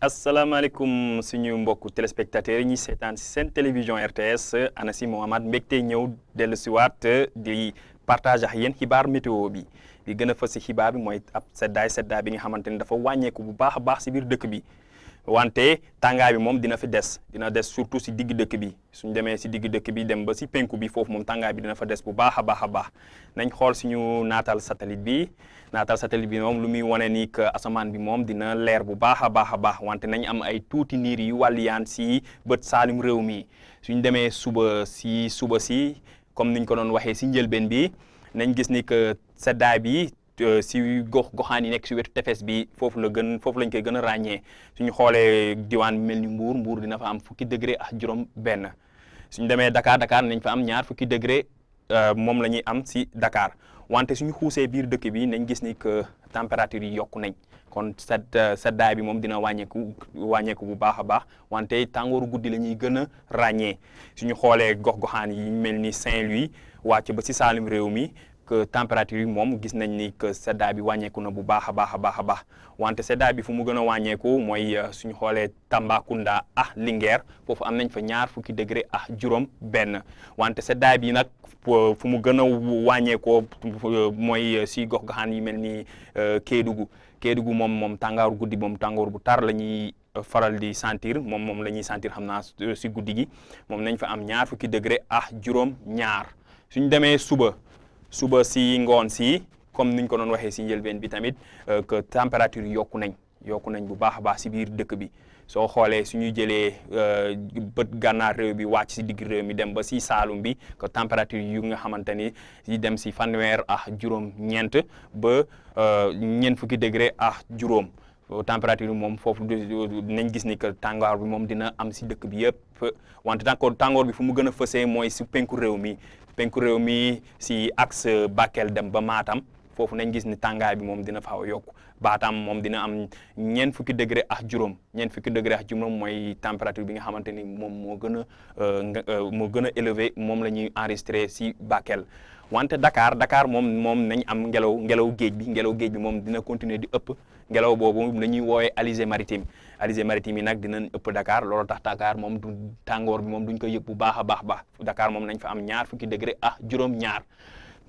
asalaamaaleykum suñu mbokku téléspectateurs yi ñuy seetaan si seen télévision RTS Anacim Mohamed mbégte ñëw dellu si waat di partage ak yéen xibaar météo bi di gën a fës si xibaar bi mooy ab seddaay bi nga xamante ni dafa wàññeeku bu baax a baax si biir dëkk bi wante tàngaay bi moom dina des surtout si digg dëkk bi suñ demee si digg dëkk bi dem ba si penku bi foofu moom tàngaay bi dina fa des bu baax a baax nañ xool suñu naatal satellite bi moom lu muy wane ni que asamaan bi moom dina leer bu baax a baax wante nañ am ay tuuti niir yu wàlliyaan si bët saalum réew mi suñ demee suba si comme niñ ko doon waxee si njëlbeen bi nañ gis ni que seddaay bi si goxaan yi nekk si wetu tefes bi foofu lañ koy gën a ràññee suñu xoolee diwaan bi mel ni Mbuur dina fa am fukki degré ak juróom benn suñu demee Dakar nañ fa am ñaar fukki degré moom la ñuy am si Dakar wante suñu xuusee biir dëkk bi nañ gis ni que température yi yokku nañ kon seddaay bi moom dina wàññeeku bu baax a baax wante tàngooru guddi la ñuy gën a ràññee suñu xoolee goxaan yi mel ni Saint-Louis wàcc ba si Saalum réew mi que température yi moom gis nañ ni que seddaay bi wàññeeku na bu baax a baax wante seddaay bi fu mu gën a wàññeeku mooy suñu xoolee Tambacounda ak Linguère foofu am nañ fa ñaar fukki degré ak juróom benn wante seddaay bi nag fu mu gën a wàññeekoo mooy si gox-goxaan yi mel ni Kédougou moom tàngaaru guddi moom tàngoor bu tar la ñuy faral di sentir moom la ñuy sentir xam naa si guddi gi moom nañ fa am ñaar fukki degré ak juróom ñaar suñ demee suba si ngoon si comme niñ ko doon waxee si njëlbeen bi tamit que température yi yokku nañ bu baax a baax si biir dëkk bi soo xoolee suñuy jëlee bët gànnaar réew bi wàcc si digg réew mi dem ba si Saalum bi que température yu nga xamante ni yi dem si fanweer ak juróom ñeent ba ñeent fukki degré ak juróom température bi moom foofu nañ gis ni que tàngoor bi moom dina am si dëkk bi yëpp wante tàngoor bi fu mu gën a fësee mooy si penku réew mi si axe Bakel dem ba Matam foofu nañ gis ni tàngaay bi moom dina faaw yokku Batam moom dina am ñeent fukki degré ak juróom mooy température bi nga xamante ni moom moo gën a élevé moom la ñuy enregistré si Bakel wante Dakar moom nañ am ngelaw géej bi moom dina continuer di ëpp ngelaw boobu la ñuy woowee alizé maritime yi nag dinañ ëpp Dakar loolu tax Dakar moom du tàngoor bi moom duñ ko yëg bu baax a baax Dakar moom nañ fa am ñaar fukki degré ak juróom ñaar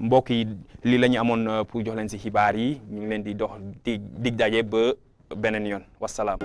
mbokk yi lii la ñu amoon pour jox leen si xibaar yi ñu ngi leen di dox dig daje ba beneen yoon wasalaam